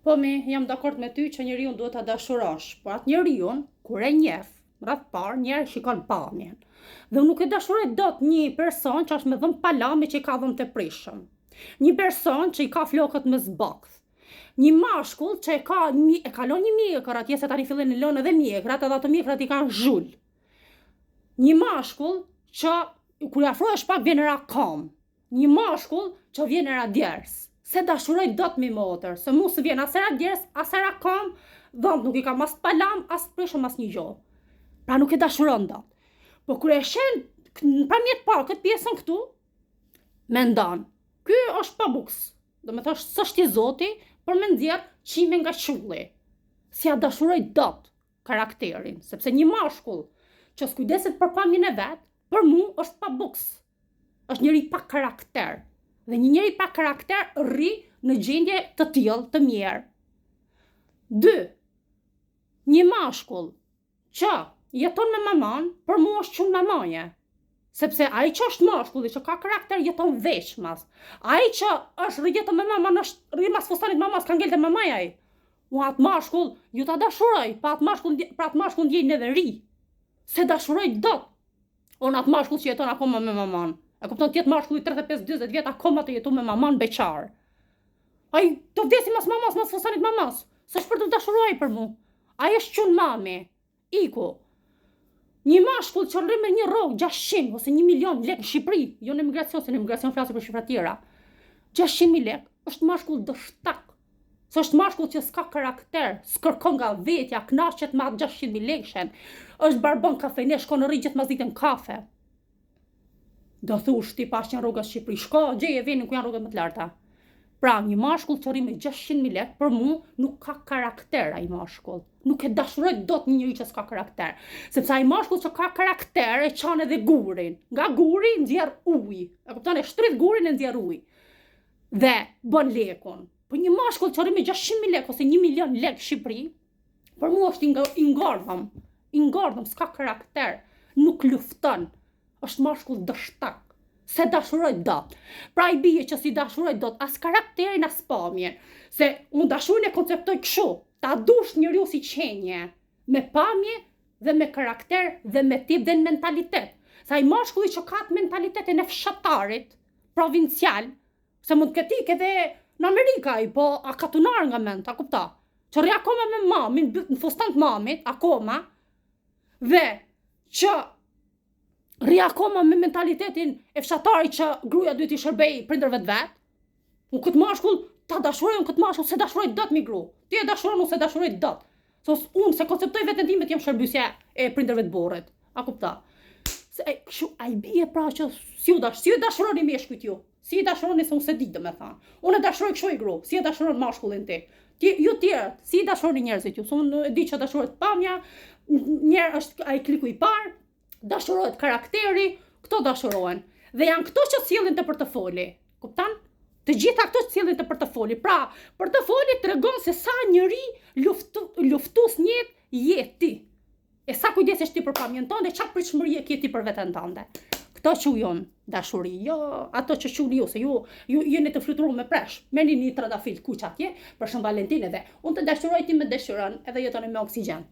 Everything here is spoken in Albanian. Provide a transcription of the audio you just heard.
Po mi, jam dakord me ty që njeriun duhet ta dashurosh, por atë njeriun, kur e njeh, radhë parë, njeri shikon pamjen. Dhe unë nuk e dashuroj dot një person që është me dhëmbë palame që i ka dhëmbët e prishëm. Një person që i ka flokët me zbokth. Një mashkull që e ka një, e ka lënë një mjekër atje se tani fillojnë e lënë edhe mjekrat, edhe ato mjekrat i kanë zhul. Një mashkull që kur i afrohesh pak vjen era kam. Një mashkull që vjen era djers. S'e dashuroj dot mi motër, se mu s'vjen as era djers, as era kam, dhëmbët nuk i kam as të palam, as të prishëm, as një gjo. Pra nuk e dashuron dot. Po kur e sheh në pamje të parë këtë pjesën këtu, mendon, ky është pabuks. Domethënë, s'është i zoti për me nxjerr qime nga qulli. S'ia dashuroj dot karakterin, sepse një mashkull që s'kujdeset për pamjen e vet, për mu është pabuks. Është njeri pa karakter. Dhe një njeri pa karakter rri në gjendje të tillë të mjerë. 2. Një mashkull që jeton me maman, për mu është çun mamaje. Sepse ai që është mashkulli që ka karakter jeton veçmas. Ai që është rri jeton me maman është rri mas fustanit mamas ka ngel te mamaja ai. Unë atë mashkull jo ta dashuroj, pa atë mashkull për atë mashkull ndjej neveri. S'e dashuroj dot. Unë atë mashkull që jeton akoma me maman. E kupton të jetë mashkulli 35-40 vjet akoma tu jetu me maman beqar. Ai të vdesi mas mamas, mas fustanit mamas. S'është për të dashuruar për mu. Ai është çun mami. Iku. Një mashkull që rri me një rrogë 600 ose 1 milion lek në Shqipëri, jo në emigracion, se në emigracion flasim për shifra tjera. 600.000 lek është mashkull dështak. Se është mashkull që s'ka karakter, s'kërkon nga vetja, knaqet me atë 600.000 lekshen, është barbon kafene, shkon rri gjithë masditën kafe. Do thush ti pash që janë rrogat në Shqipëri, shko, gjeje venin ku janë rrogat më të larta. Pra, një mashkull që rri me 600.000 lek, për mu nuk ka karakter ai mashkull. Nuk e dashuroj dot një njeri që s'ka karakter. Sepse ai mashkull që ka karakter e çan edhe gurin. Nga guri nxjerr ujë. E kupton, e shtrydh gurin e nxjerr ujë. Dhe bën lekun. Po një mashkull që rri me 600.000 lek ose 1 milion lek në Shqipëri, për mua është i ngordhëm. I ngordhëm, s'ka karakter, nuk lufton. Është mashkull dështak. S'e dashuroj dot. Pra i bie që s'i dashuroj dot as karakterin as pamjen. Se unë dashurinë e konceptoj kështu, ta dush njeriu si qenie, me pamje dhe me karakter dhe me tip dhe në mentalitet. Se ai mashkulli që ka atë mentalitetin e fshatarit provincial, Se mund të ketë ikë edhe në Amerikë ai, po a katunar nga mend, a kupta? Që rri akoma me mamin, në fustan të mamit, akoma, dhe që rri akoma me mentalitetin e fshatarit që gruaja duhet t'i shërbej prindërve të vet. Unë këtë mashkull ta dashuroj unë këtë mashkull s'e dashuroj dot mi gru. Ti e dashuron unë s'e dashuroj dot. Se unë s'e konceptoj veten time të jem shërbysja e prindërve të burrit. A kupta? Se e, kështu, a i bie pra që si u dash, si u dashuroni meshkujt ju? Si i dashuroni se unë s'e di domethënë. Unë e dashuroj kështu i gru, si e dashuron mashkullin ti? Ti ju tjerët, si i dashuroni njerëzit ju? Se unë e di që dashurohet pamja, njerë është ai kliku i parë, dashurohet karakteri, këto dashurohen. Dhe janë këto që sjellin te portofoli. Kupton? Të gjitha këto që sjellin te portofoli. Pra, portofoli tregon se sa njeri luftu, luftus në jetë je ti. E sa kujdesesh ti për pamjen tënde, çfarë pritshmërie ke ti për veten tënde. Këto quj unë dashuri, jo ato që quni ju, se ju, ju jeni të fluturuar me presh. Merrni një trëndafil kuq atje për Shën Valentin edhe unë të dashuroj ti më dashuron edhe jetoni me oksigjen.